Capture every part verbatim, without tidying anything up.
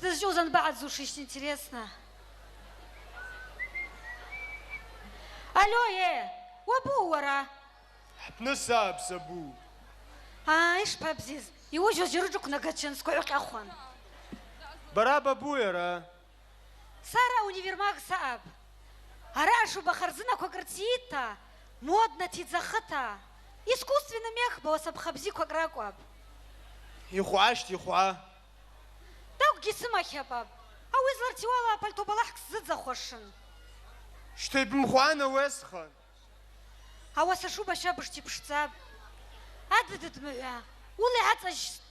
Дызчӏву занбагӏадзушищ, интересно. Алло, е, уабу уара? Хӏпны саъапӏ, сабу. А, йшпабзиз, йуыжьуз йрыджвыквнагачын, сгвы гӏвкъьахуан. Бара бабу йара? Сара универмаг саъапӏ. Араъа шуба хъарзынаквакӏ рцийитӏта, модно тидзахыта, искусственный мех бауа сапхабзиквакӏ ракӏвапӏ. Йхвгӏащт, йхвгӏа. Тӏакӏвгьи сымахьапӏ. Ауи зларциуала апальто балахӏ гьсзыдзахуашын. Щта йбымхвгӏан, ауи асхъан. Ауаса шуба щабыжта йпшдзапӏ. Адыдыд мыгӏва, уыла йгӏацӏажьстӏ.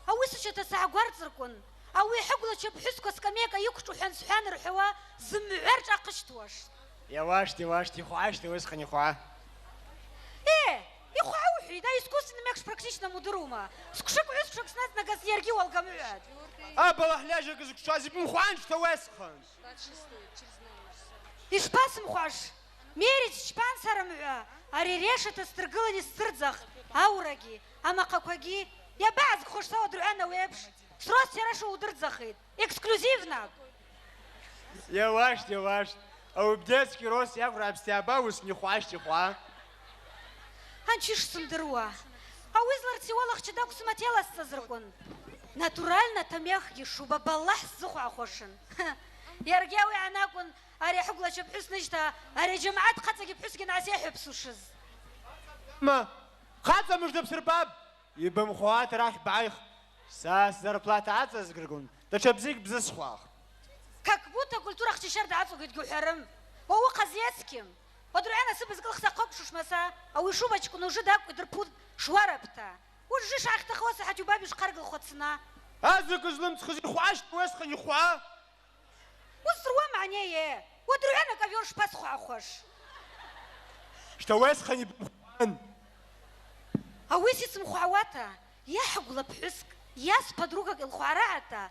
Ауи сычвата сгӏагварцӏырквын, ауи йхӏыгвлачва пхӏвысква скамейка йыквчӏву хӏван-схӏван рхӏвауа зымгӏва ршӏа хъыщтуаштӏ. Йауаштӏ, йауаштӏ, йхвгӏащт, ауи асхъан йхвгӏа. Э, йхвгӏа ухӏвитӏ, а искусственный мех шпрактичному удырума? Сквшыкӏ-гӏвысквшыкӏ снацӏнагаз йаргьи уалгамыгӏватӏ. Абалахӏ лажьакӏ зквшаз йбымхвгӏан, щта, ауи асхъан. Йшпасымхвгӏаш? Мерить, чпан сара мгӏва, ари решата сдыргылын йсзырдзах, аурагьи, амахъаквагьи, йабагӏазгхуаш са уадругӏвана ауи апш, срост йара шаудырдзахитӏ, эксклюзивно! Йауаштӏ, йауаштӏ, ауи бдетский рост йакӏвра абстиаба уыскъан, йхвгӏащт, йхвгӏа. Анчи шсымдыруа, ауи зларциуала хча дакӏвсма тело сцӏазырквын. Натуральнота мехгьи шуба балахӏ сзыхвгӏахуашын. Йаргьи ауи гьанакӏвын, ари ахӏыгвлачва пхӏвыс ныжьта, ари аджьамгӏат хъацӏагьи пхӏвысгьи ангӏасайхӏвапӏ сушыз. Ма, хъацӏа мыжда бсырбапӏ, йбымхвгӏата арахь бгӏайх. Са сзарплата ацӏазгыргун, датша бзикӏ бзысхвгӏах. Как будто культура хча щарда ацӏугитӏ гьухӏварым. Уауи хъазецким. Уадругӏвана сыбыз кӏылхса хъвакӏ шушмаса, ауи шубачкӏ нужи дакӏвдырпуд шуарапӏта. Ужи шгӏахьтахъуа сахьат йубаби шхъаргылхуа цна. Азакӏы злымцхыз йхвгӏащт, ауи асхъан йхвгӏа. Уыздзыргӏвума, ане, е? Уадругӏвана ковёр шпасхвгӏахуаш? Щта, ауи асхъан йбымхвгӏан. Ауи сисымхвгӏауата, йа хӏыгвла пхӏвыскӏ, йа сподругакӏ йылхвгӏара гьатӏа,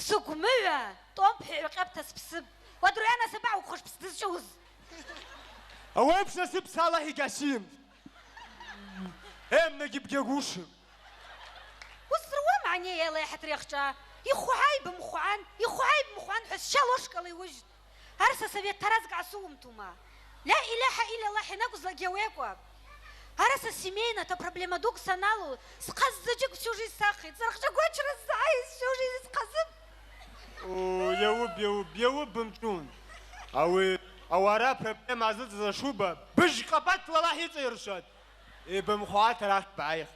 сыгвмыгӏва тӏомпхӏви гӏвкъьапӏта спсыпӏ. Уадругӏвана сабагӏа угхъуаш псдызчӏвуз? Ауи апш насып са Аллахӏ йгьасийымтӏ. Эмнагьи бгьагушым. Уыздзыргӏвума, ане, йала йхӏатрехчӏа? Йхвгӏа йбымхвгӏан, йхвгӏа йбымхвгӏан хӏва сча ложкала йуыжьтӏ. Арса совет таразкӏ гӏасуымтума? Ля илляхӏа илляллахӏ йанакӏвызлакӏгьи ауи акӏвапӏ. Араса семейната проблема дукӏ саналу, схъа ззаджвыкӏ всю жизнь сахъитӏ, сархча гвачра сзагӏайыз всю жизнь схъазыпӏ. О, йауыпӏ, йауыпӏ, йауыпӏ бымчӏвун. Ауи, ауи араъа проблема азыцӏаз ашуба быжь къапӏатла Аллахӏ йыцӏайыршватӏ. Йбымхвгӏата арахь бгӏайх.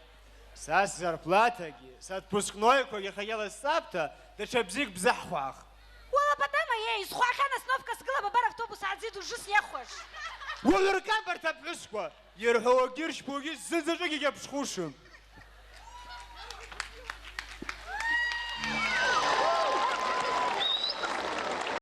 Са сзарплатагьи, сотпускнойквагьи хайала сцапӏта, датша бзикӏ бзыхӏхвгӏах. Уала, пӏатӏама, ей, йсхвгӏахьан остановка сгылапӏ, абар автобус гӏадзитӏ, ужвы сйахваш. Уагӏвыркапӏ арт апхӏвысква, йырхӏвауагьи йырщбуагьи зынзаджвыкӏгьи гьабсхушым.